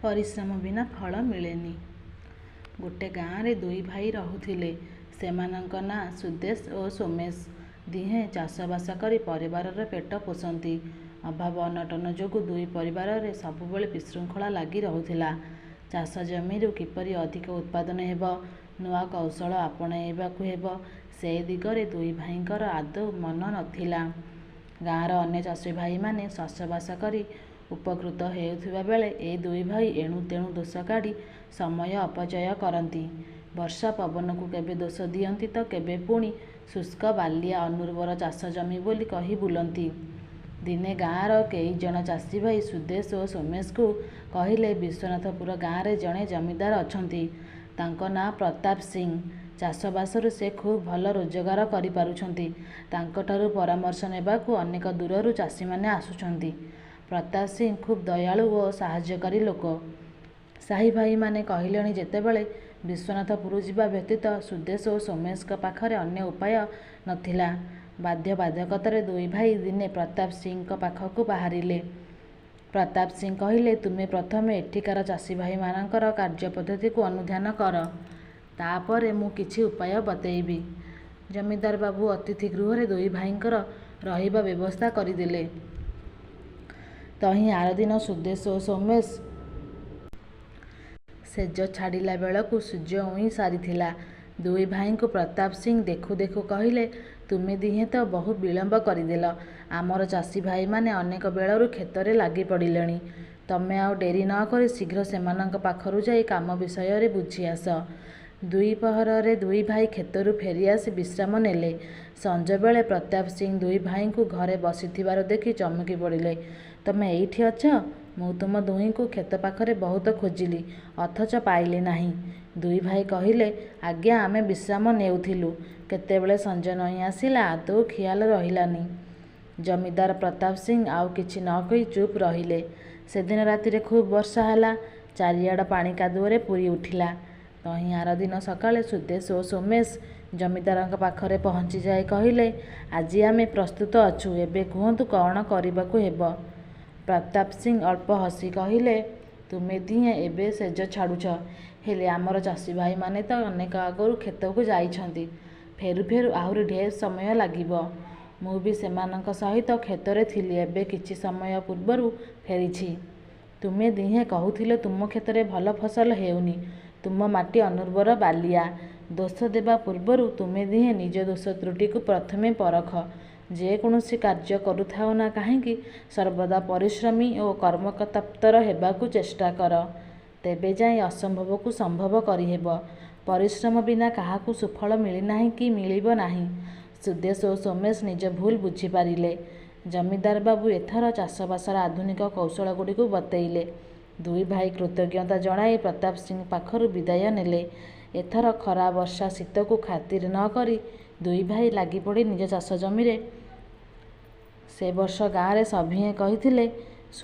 ପରିଶ୍ରମ ବିନା ଫଳ ମିଳେନି। ଗୋଟେ ଗାଁରେ ଦୁଇ ଭାଇ ରହୁଥିଲେ। ସେମାନଙ୍କ ନାଁ ସୁଦେଶ ଓ ସୋମେଶ। ଦିହେଁ ଚାଷବାସ କରି ପରିବାରର ପେଟ ପୋଷନ୍ତି। ଅଭାବ ଅନଟନ ଯୋଗୁ ଦୁଇ ପରିବାରରେ ସବୁବେଳେ ବିଶୃଙ୍ଖଳା ଲାଗି ରହୁଥିଲା। ଚାଷ ଜମିରୁ କିପରି ଅଧିକ ଉତ୍ପାଦନ ହେବ, ନୂଆ କୌଶଳ ଆପଣେଇବାକୁ ହେବ, ସେ ଦିଗରେ ଦୁଇ ଭାଇଙ୍କର ଆଦୌ ମନ ନଥିଲା। ଗାଁର ଅନ୍ୟ ଚାଷୀଭାଇମାନେ ଚାଷବାସ କରି ଉପକୃତ ହେଉଥିବା ବେଳେ ଏ ଦୁଇ ଭାଇ ଏଣୁ ତେଣୁ ଦୋଷ କାଢ଼ି ସମୟ ଅପଚୟ କରନ୍ତି। ବର୍ଷା ପବନକୁ କେବେ ଦୋଷ ଦିଅନ୍ତି ତ କେବେ ପୁଣି ଶୁଷ୍କ ବାଲିଆ ଅନୁର୍ବର ଚାଷ ଜମି ବୋଲି କହି ବୁଲନ୍ତି। ଦିନେ ଗାଁର କେଇଜଣ ଚାଷୀଭାଇ ସୁଦେଶ ଓ ସୋମେଶଙ୍କୁ କହିଲେ, "ବିଶ୍ୱନାଥପୁର ଗାଁରେ ଜଣେ ଜମିଦାର ଅଛନ୍ତି। ତାଙ୍କ ନାଁ ପ୍ରତାପ ସିଂ। ଚାଷବାସରୁ ସେ ଖୁବ୍ ଭଲ ରୋଜଗାର କରିପାରୁଛନ୍ତି। ତାଙ୍କଠାରୁ ପରାମର୍ଶ ନେବାକୁ ଅନେକ ଦୂରରୁ ଚାଷୀମାନେ ଆସୁଛନ୍ତି। ପ୍ରତାପ ସିଂ ଖୁବ୍ ଦୟାଳୁ ଓ ସାହାଯ୍ୟକାରୀ ଲୋକ।" ସାହିଭାଇମାନେ କହିଲେଣି ଯେତେବେଳେ, ବିଶ୍ୱନାଥପୁର ଯିବା ବ୍ୟତୀତ ସୁଦେଶ ଓ ସୋମେଶଙ୍କ ପାଖରେ ଅନ୍ୟ ଉପାୟ ନଥିଲା। ବାଧ୍ୟବାଧକତାରେ ଦୁଇ ଭାଇ ଦିନେ ପ୍ରତାପ ସିଂଙ୍କ ପାଖକୁ ବାହାରିଲେ। ପ୍ରତାପ ସିଂ କହିଲେ, "ତୁମେ ପ୍ରଥମେ ଏଠିକାର ଚାଷୀଭାଇମାନଙ୍କର କାର୍ଯ୍ୟପଦ୍ଧତିକୁ ଅନୁଧ୍ୟାନ କର। ତା'ପରେ ମୁଁ କିଛି ଉପାୟ ବତେଇବି।" ଜମିଦାର ବାବୁ ଅତିଥି ଗୃହରେ ଦୁଇ ଭାଇଙ୍କର ରହିବା ବ୍ୟବସ୍ଥା କରିଦେଲେ। ତହିଁ ଆରଦିନ ସୁଦେଶ ଓ ସୋମେଶ ଶେଯ ଛାଡ଼ିଲା ବେଳକୁ ସୂର୍ଯ୍ୟ ଉଇଁ ସାରିଥିଲା। ଦୁଇ ଭାଇଙ୍କୁ ପ୍ରତାପ ସିଂ ଦେଖୁ ଦେଖୁ କହିଲେ, "ତୁମେ ଦିହେଁ ତ ବହୁ ବିଳମ୍ବ କରିଦେଲ। ଆମର ଚାଷୀଭାଇମାନେ ଅନେକ ବେଳରୁ କ୍ଷେତରେ ଲାଗିପଡ଼ିଲେଣି। ତମେ ଆଉ ଡେରି ନ କରି ଶୀଘ୍ର ସେମାନଙ୍କ ପାଖରୁ ଯାଇ କାମ ବିଷୟରେ ବୁଝି ଆସ।" ଦ୍ୱିପ୍ରହରରେ ଦୁଇ ଭାଇ କ୍ଷେତରୁ ଫେରିଆସି ବିଶ୍ରାମ ନେଲେ। ସଞ୍ଜବେଳେ ପ୍ରତାପ ସିଂ ଦୁଇ ଭାଇଙ୍କୁ ଘରେ ବସିଥିବାର ଦେଖି ଚମକି ପଡ଼ିଲେ, "ତମେ ଏଇଠି ଅଛ? ମୁଁ ତୁମ ଦୁହିଁଙ୍କୁ କ୍ଷେତ ପାଖରେ ବହୁତ ଖୋଜିଲି, ଅଥଚ ପାଇଲି ନାହିଁ।" ଦୁଇ ଭାଇ କହିଲେ, "ଆଜ୍ଞା, ଆମେ ବିଶ୍ରାମ ନେଉଥିଲୁ। କେତେବେଳେ ସଞ୍ଜ ନଇଁ ଆସିଲା, ଆଦୌ ଖିଆଲ ରହିଲାନି।" ଜମିଦାର ପ୍ରତାପ ସିଂ ଆଉ କିଛି ନ କହି ଚୁପ୍ ରହିଲେ। ସେଦିନ ରାତିରେ ଖୁବ୍ ବର୍ଷା ହେଲା। ଚାରିଆଡ଼ ପାଣି କାଦୁଅରେ ପୂରି ଉଠିଲା। ତହିଁ ଆରଦିନ ସକାଳେ ସୁଦେଶ ଓ ସୋମେଶ ଜମିଦାରଙ୍କ ପାଖରେ ପହଞ୍ଚିଯାଇ କହିଲେ, "ଆଜି ଆମେ ପ୍ରସ୍ତୁତ ଅଛୁ। ଏବେ କୁହନ୍ତୁ କ'ଣ କରିବାକୁ ହେବ?" ପ୍ରତାପ ସିଂ ଅଳ୍ପ ହସି କହିଲେ, "ତୁମେ ଦିହେଁ ଏବେ ଶେଯ ଛାଡ଼ୁଛ, ହେଲେ ଆମର ଚାଷୀଭାଇମାନେ ତ ଅନେକ ଆଗରୁ କ୍ଷେତକୁ ଯାଇଛନ୍ତି। ଫେରୁ ଫେରୁ ଆହୁରି ଢେର ସମୟ ଲାଗିବ। ମୁଁ ବି ସେମାନଙ୍କ ସହିତ କ୍ଷେତରେ ଥିଲି, ଏବେ କିଛି ସମୟ ପୂର୍ବରୁ ଫେରିଛି। ତୁମେ ଦିହେଁ କହୁଥିଲ ତୁମ କ୍ଷେତରେ ଭଲ ଫସଲ ହେଉନି, ତୁମ ମାଟି ଅନୁର୍ବର ବାଲିଆ। ଦୋଷ ଦେବା ପୂର୍ବରୁ ତୁମେ ଦିହେଁ ନିଜ ଦୋଷ ତ୍ରୁଟିକୁ ପ୍ରଥମେ ପରଖ। ଯେ କୌଣସି କାର୍ଯ୍ୟ କରୁଥାଅ ନା କାହିଁକି, ସର୍ବଦା ପରିଶ୍ରମୀ ଓ କର୍ମତତ୍ପର ହେବାକୁ ଚେଷ୍ଟା କର। ତେବେ ଯାଇ ଅସମ୍ଭବକୁ ସମ୍ଭବ କରିହେବ। ପରିଶ୍ରମ ବିନା କାହାକୁ ସୁଫଳ ମିଳିନାହିଁ କି ମିଳିବ ନାହିଁ।" ସୁଦେଶ ଓ ସୋମେଶ ନିଜ ଭୁଲ୍ ବୁଝିପାରିଲେ। ଜମିଦାର ବାବୁ ଏଥର ଚାଷବାସର ଆଧୁନିକ କୌଶଳଗୁଡ଼ିକ ବତେଇଲେ। ଦୁଇ ଭାଇ କୃତଜ୍ଞତା ଜଣାଇ ପ୍ରତାପ ସିଂଙ୍କ ପାଖରୁ ବିଦାୟ ନେଲେ। ଏଥର ଖରା ବର୍ଷା ଶୀତକୁ ଖାତିର ନ କରି ଦୁଇ ଭାଇ ଲାଗିପଡ଼ି ନିଜ ଚାଷଜମିରେ। ସେ ବର୍ଷ ଗାଁରେ ସଭିଏଁ କହିଥିଲେ,